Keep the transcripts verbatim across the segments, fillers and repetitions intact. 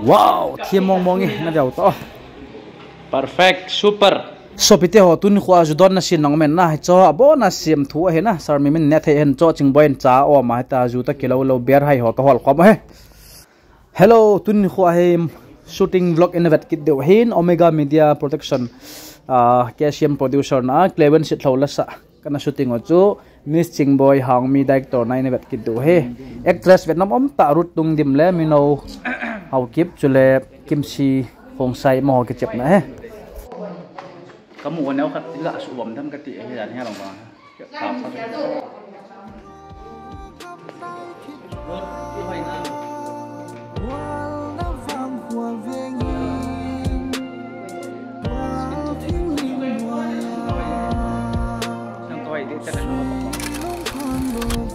Wow, thim mong mong e, na veu to. Perfect, super. Sopite ho, tuni khoa ju donna scene nong men na, hicho abona sem thu ahi na, Sir Mimin ne thei hen cho Chingboi in cha oma hita ju ta kilo lo ber hai ho ka hol khom he. Hello, tuni khoa hi shooting vlog in vet kit deu hin Omega Media Production, ah, K C M producer na, Cleven Sitlo lasa. Kana shooting u chu Miss Chingboi Hangmi director na in vet kit deu he. Actress vet nam um ta Ruth Tungdim le Mino Haokip chule Kimsi Khongsai mo kichep na he. Kamu neo khat la su bom dam kati he dan he long ba.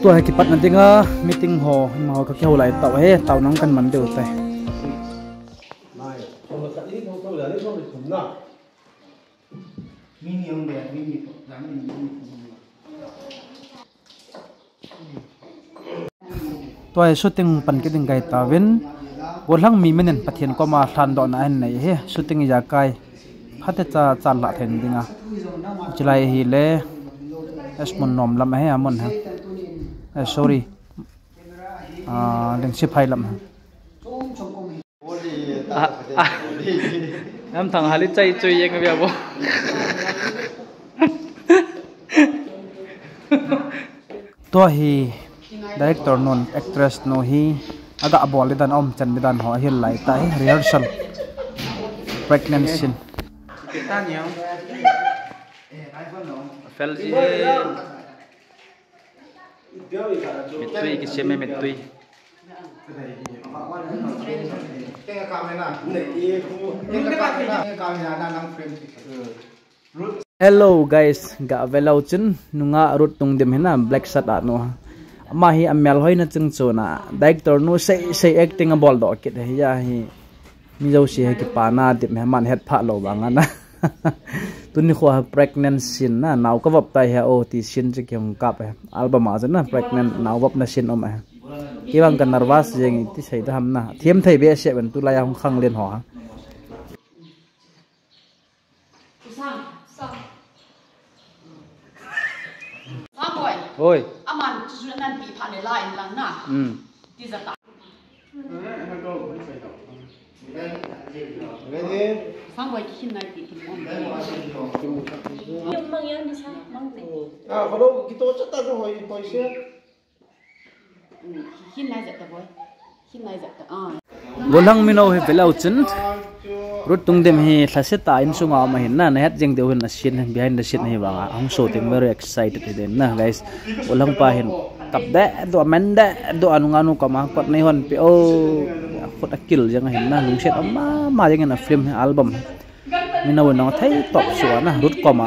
Tua hi kipatna dinga meeting ho, ima ho ka kihou lai tau he, tau nang kan man deu tai. Tua hi shooting pan kit ding kai tauvin, golhang mi minin Pathen koma lhandohna ahin nei hi, shooting ijakai phatecha chan lah theina dinga. Chulai hi le Esmon nom lam ahi, amun ha. Eh, sorry. Ah, Lengsiphai lam ha. Ah, ah. Em thang hali chai chui jeng bia bo. Tua hi director nun actress nu hi aga bol dan um chan dan ho ahil lai ta hi rehearsal. Pregnant scene. Fel ji he. Mittui kisem e, mittui. Hello guys, ga velou chun nunga Ruth Tungdim hina black shirt a nu. Ama hi amel hoina chungchon a director nu sei sei acting abol doh kit hi a hi. Mi jouse hi kipana dim hi man het pha lou vang ana. Tuni khoa pregnant scene na, nao ka vop tai hi o ti scene chu kihung kap hi. Album a chu na pregnant nao vopna scene um hi. Kei vang ka nervous jeng ti sei da ham na. Thiam thei behseh ven tulai a hung khang len ho ha. Sang. Sang. Sang boy. Oi. Aman chu chu nan pi pha le la in lang na. Hmm. Ti za ta. Ready? Sang boy ki hin nai ti ki mon. Mang yang ni sa, mang te. Ah, hello, kito cha ta hoi, hoi se. Hin nai za ta boy. Hin nai za ta. Ah. Golhang mino hi velou chun. Ruth Tungdim hi lhaset a insunga um ahin na, nahet jeng deu hin a scene, behind the scene hi vang a hung shooting, very excited hi den na, guys. Golhang pa hin kap deh doh, amen deh doh, anunga nu koma kot nei hon pe o, khut akil jeng ahin na, lungset um mama jeng in a film hi, album hi. Mino in nong thei top suh a na, Ruth koma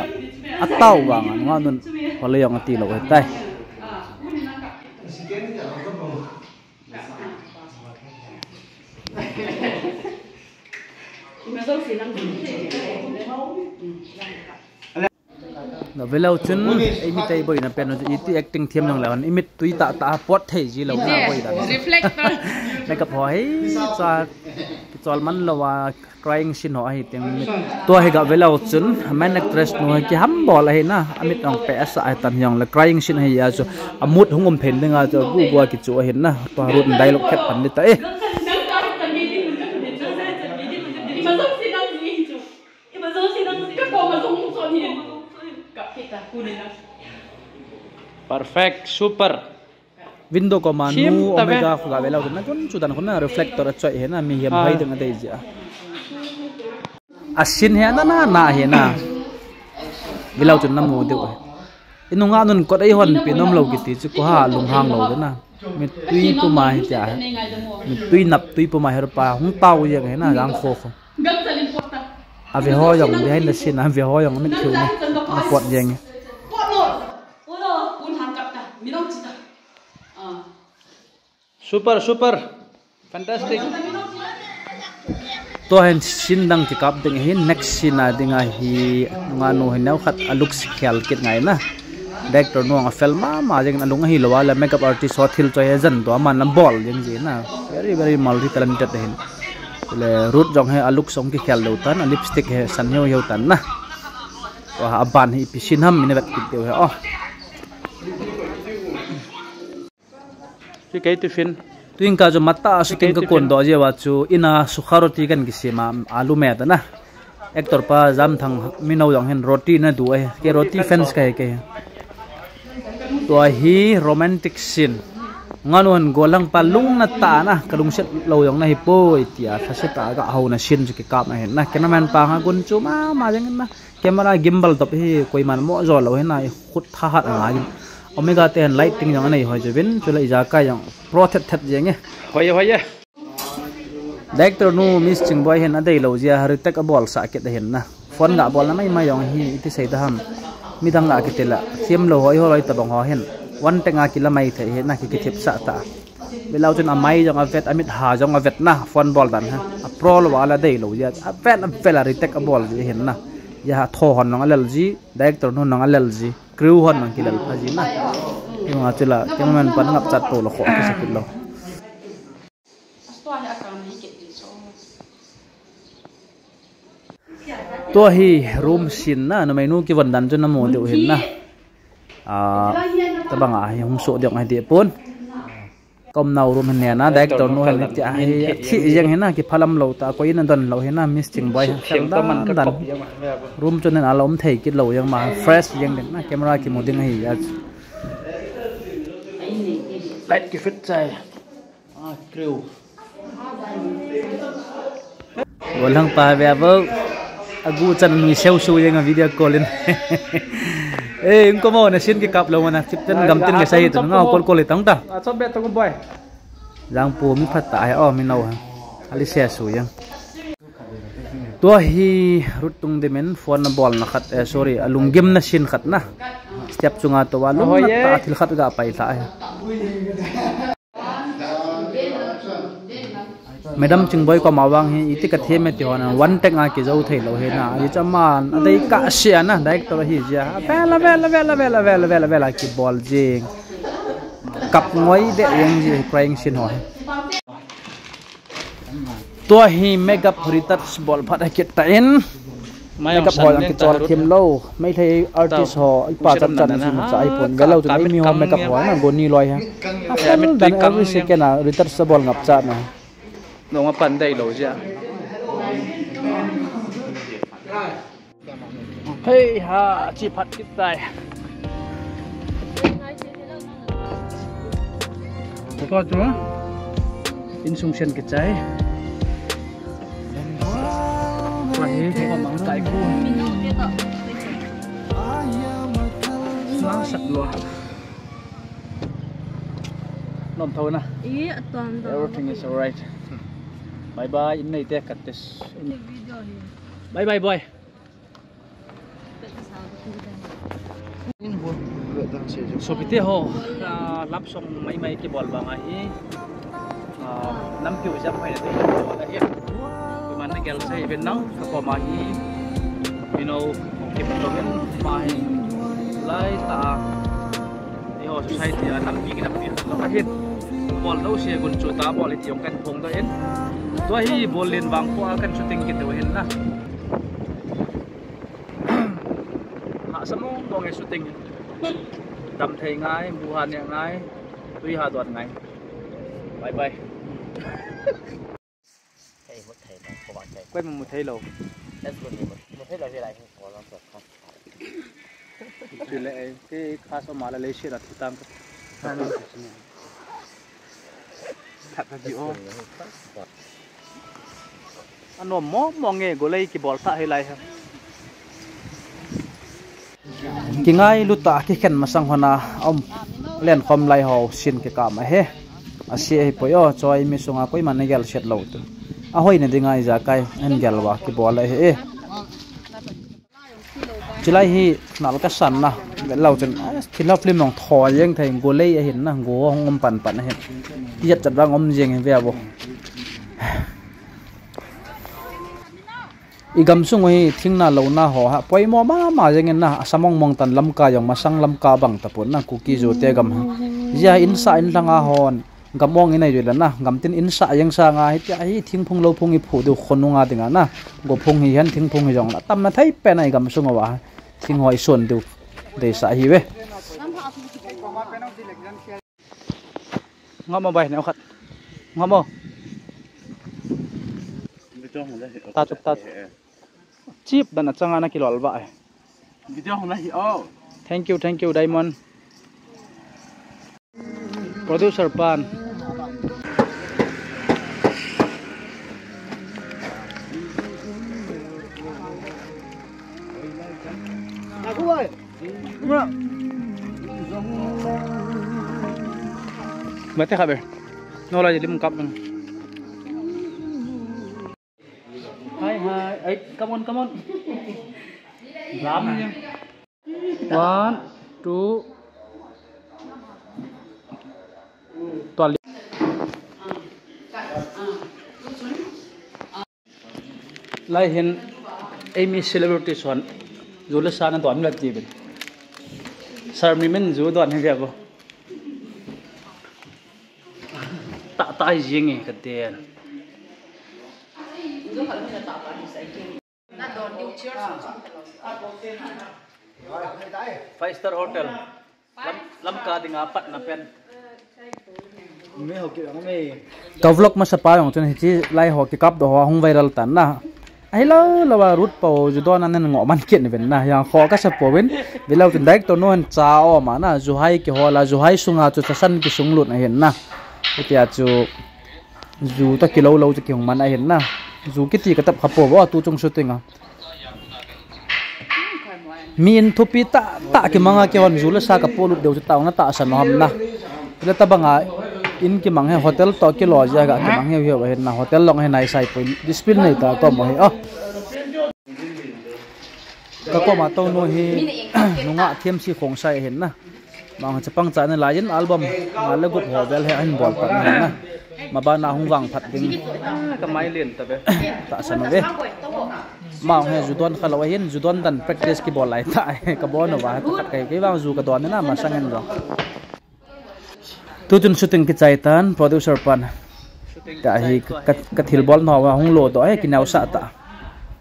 atao vang a, anunga nun hol le jong ati lou hi tai. Ga velou chun, eimi tei boina pen u chu iti acting thiam jong leu hen, imit tui tah tah a pot thei ji lou na boi dan. Reflector. Makeup ho hi cha kichol man lou a, crying scene ho ahi teng mit. Tua hi ga velou chun, main actress nu hi kiham bol ahi na, amit ong pe asa ahi tan hiong le crying scene ahi a chu, a mood hung um phen ding a chu, gu gu a kichu ahi na, tua Ruth in dialogue khat pan ni ta e. Perfect, super. Window koma nu Omega khu ga velou chun na kun chu dan khu na reflector a choi hi na, mihem hoi ding a dei ji a. A scene hi na na na hi na. Velou chun na mu deu. Inunga nun kot ei hon pi nom lou kiti chu ko ha lunghang lou na. Mittui puma hi tia. Mittui naptui puma hi pa hung tao jeng hi na jang kho kho. A ve ho jong behind the scene, a ve ho jong mit thiu na. A pot jeng. Super, super. Fantastic. Tua hin scene dang kikap ding hin, next scene a ding a hi nungah nu hin neo khat a looks khel kit ngai na. Director nu jong afel mama jeng in, alung ahilou a le makeup artist ho thil choi hi ajan doh a, aman abol jeng jin na. Very, very multi talented ahin. Le Ruth jong hi a look jong kikhel lou tan, a lipstick hi san hiu hiu tan na. Tua aban hi ipi sin ham ina vet kit diu ahi o. Ti kei ti fin. Tuin ka chu matah a shooting kakon doh jeh uva chu ina sukha roti kan kisem a, alu me ta na. Actor pa Jamthang Minou jong hin roti na du ahi. Kei roti fans kahi kei. Tua hi romantic scene. Nganu hin golhang pa lungna tah na, kalungset lou jong nahi poi tia, lhasetah a gahou na scene chu kikap ahin na. Cameraman pa ha gun chu mama jeng in na. Camera gimbal top hi koiman mo jo lou hi na, i khut thahat angai. Omega te hin lighting jong anei hoi jeh uvin, chule ijakai jong pro thet thet jeng e. Hoi e, hoi e. Director nu Miss Chingboi hin adeilou jeh a retake abolsah kit ahin na. Phone ga bolna maimai jong hi iti sei da ham. Midang ga kiti la, themlou hoi ho loi tabang ho hin. One take a kila mai thei hi na, ki kithipsah ta. Ve leu chun amai jong avet, amit ha jong avet na, phone bol dan ha. A pro lou a la deilou jeh a. Avel, avel a retake abol ji ahin na. Jeh a tho hon jong alel ji, director nu jong alel ji, crew hon jong kilel pha ji na. Hijeh a chu la, cameraman pan ngap chat to lou kho, kisa kit lou. Tua hi room scene na, numei nu kivon dan chu namu diu ahin na. Ah, tabang a hi hung soh diu ahi deh pon. Ka umnau room hi nena, director nu hin tia hi, athi jeng hi na, kiphalam lou ta, koi in adon lou hi na, Miss Chingboi hi fel dan dan. Room chu nen ala um thei kit lou jeng ma, fresh jeng den na, camera kimu ding ahi a. Light kifit chai. Ah, crew. Golhang pa ve vo. Agu chan nui seu su jeng a video call in. Eh, ingkomo na scene kikap lou na, chip ten gam ten ngai sa hi tu, nga call call tang ta. Ah, chop be tong boy. Jangpu mi phat ta ahi o, Minou ha. Ali se su jeng. Tua hi Ruth tung dimin phone abolna khat, eh, sorry, alunggimna scene khat na. Step chunga tua lungna tah a thil khat ga pai lha ahi. Madam Chingboi koma vang hi iti kathem e ti hon one take a kijou thei lou hi na. Ajeh chu aman adei kah sia na, director ahi jeh a. Avel, avel, avel a kibol jing. Kap ngoi deh jeng ji, crying scene ho hi. Tua hi makeup retouch bol phat hi kit ta in. Makeup ho jong kichol thim lou. Meitei artist ho, ipa chan chan si ma cha ai pon. Ve lou chun eimi ho makeup ho na goni loi ha. Afel dan every second a retouch bol ngap cha na. Nong a pan dei lou jia. Hei ha, chi phat kit tai. Tua chu insung sen kichai. Tua hi mang kai ku. Mang sat lua. Nom tho na. I, atuam da. Everything is alright. Bye bye, in nei te kat tes. Video hi. Bye bye, boy. Sopite ho, ah, love song mai mai kibol vang ahi. Ah, nampi u jam mai na te bol ahi. Koiman na gel sei ven nau, ka koma hi. Minou, kipto ven, pa hi. Lai ta. Eiho society a nampi kinampi lou ahin. Bol lou se gun chu ta bol i ti jong kan phong doh in. Tua hi bol len vang po a kan shooting kit diu ahin na. Hahsa mong mong e shooting. Dam thei ngai, bu ha neh ngai, tui ha don ngai. Bye bye. Kei mu thei lou, ko ba kei. Koi mu mu thei lou. Let's go, neighbor. Mu thei lou, ve lai, ko lang ko. Chule, eh, kei kha so ma la lei se la thu tang ko. That that di o. Anom mong mong e, golei kibol ta hi lai ha. Kingailut a kikhen masang hon a, um, len khom lai ho sin kikap ahi. Ase ahi poi o, choi mi sunga koiman na gel set lou tu. Ahoi na dinga ijakai, an gel uva kibol ahi e. Chilai hi nal ka san na, ve lou chun, ah, thilha film jong tho jeng thei, golei ahin na, go hung um pan pan ahin. Tijat chat vang um jeng hi ve vo. I gamsung u hi thingna louna ho ha poimo mama jengin na, asa mongmong tan Lamka jong masang Lamka bang tapon na, Kuki Zo te gam ha. Jia insah in lhanga hon gam ong inei jui le na, gamtin insah jeng sanga hitia hi thingphung louphung i phu diu khonunga dinga na, gophung hihen thingphung hi jong la tamna thei pen a i gamsung uva thing ho i son diu deisah ahi ve. Ngam mo bai neo khat. Ngam mo. Video hong le hi. Ta tup ta. Chip dan achanga na kilol ba ai. Video hong le hi o. Thank you, thank you, Diamond. Producer pan. Mate khabe. No la lim kap. Hi, hi. Hey, come on, come on. Ram ni. One, two. Tual. Lai hin, eimi celebrity son, ju le sa na don la ti bin. Sir mi min ju don hi ve bo. Ta, ta jing e ka den. Five star hotel. Lam, Lamka dinga patna pen. Ka vlog masa pa jong chun hichi lai ho kikap doh ho hung viral tan na. Ahilou, lou a Ruth Pau ju don a nen ngo man kit ven na. Yang kho ka sa po ven. Velo tin direct to no en cha o ma na. Ju hai kihol a, ju hai sunga chu chasan kisung lut ahin na. Hitia chu ju to kilou lou chu kihung man ahin na. Ju kiti ka tap kha po vo tu chung shooting a. Mi in thupi tah tah kimanga kihon ju le sa ka polut deu chu tauna tahsan u ham na. Le tabanga in kimang hi hotel to kilo jia ga kimang hi hi hin na hotel long hi nai sai poi discipline nei ta ko mo hi o. Ka koma to nu hi nunga thiam si khong sai hin na. Mang chapang cha na lai in album nga le gup ho vel he ahin bol pat na. Ma bana hung vang phat ding. Ka mai len ta ve. Tahsan ve. Mang he ju don kha lou ahin ju don dan practice kibol lai ta. Ka bon va ta khat kai kai vang ju ka don na ma sang en jong. Tu chun shooting kichai tan producer pan. Ta hi ka, ka, ka thil bol no wa hung lo do he kinau sa ta.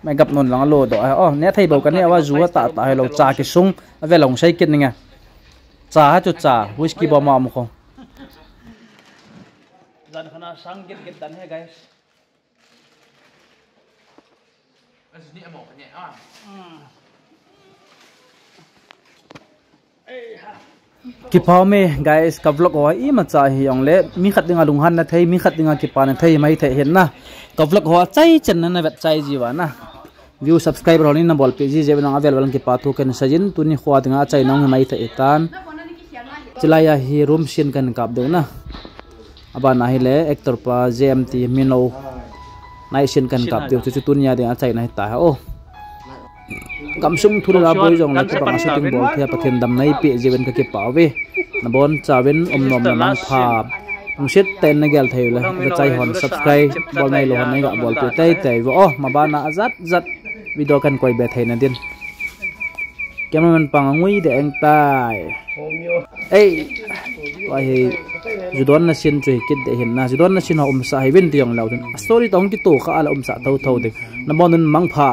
Mai gap non lang lo do he. Oh, ne thei bol ka ne wa ju ta ta he lo cha kisung. Ave long sai kit ninge. Cha ha chu cha, whisky bom a um kho. Jan khana sang git git dan he, guys. Kipa um e, guys, ka vlog ho imacha hi jong le mi khat dinga lunghan na thei, mi khat dinga kipa na thei mai thei hin na. Ka vlog ho achai chen na na vet chai ji va na. View subscriber hon in na bolpeh ji jeh uvin avel vel in kipa thu ken sei jin, tuni kho dinga achaina hung hi mai thei tan. Chilai a hi room scene kan kap diu na. Abana hi le actor pa J M T Mino night scene kan kap diu chu, chu tunia dinga achaina hi ta ha o. Gamsung thu le la boi jong le tabang a shooting bol thei a Pathen damna eipeh jeh uvin ka kipa uve. Na bon chauvin um nom na mangpha. Lungset tah in na gel thei u le, ka chai hon subscribe bol nai lou hon nei ga bolpeh tei tei uvo. Oh, ma bana ajat jat video kan koi be thei na din. Cameraman pang a ngui de eng tai. Ei, wa hi, ju don na scene chu hi kit de hin na, ju don na scene ho umsa hi vin ti jong leu din. Story to hung kito kha a la umsa tho tho ding. Na bon un mangpha.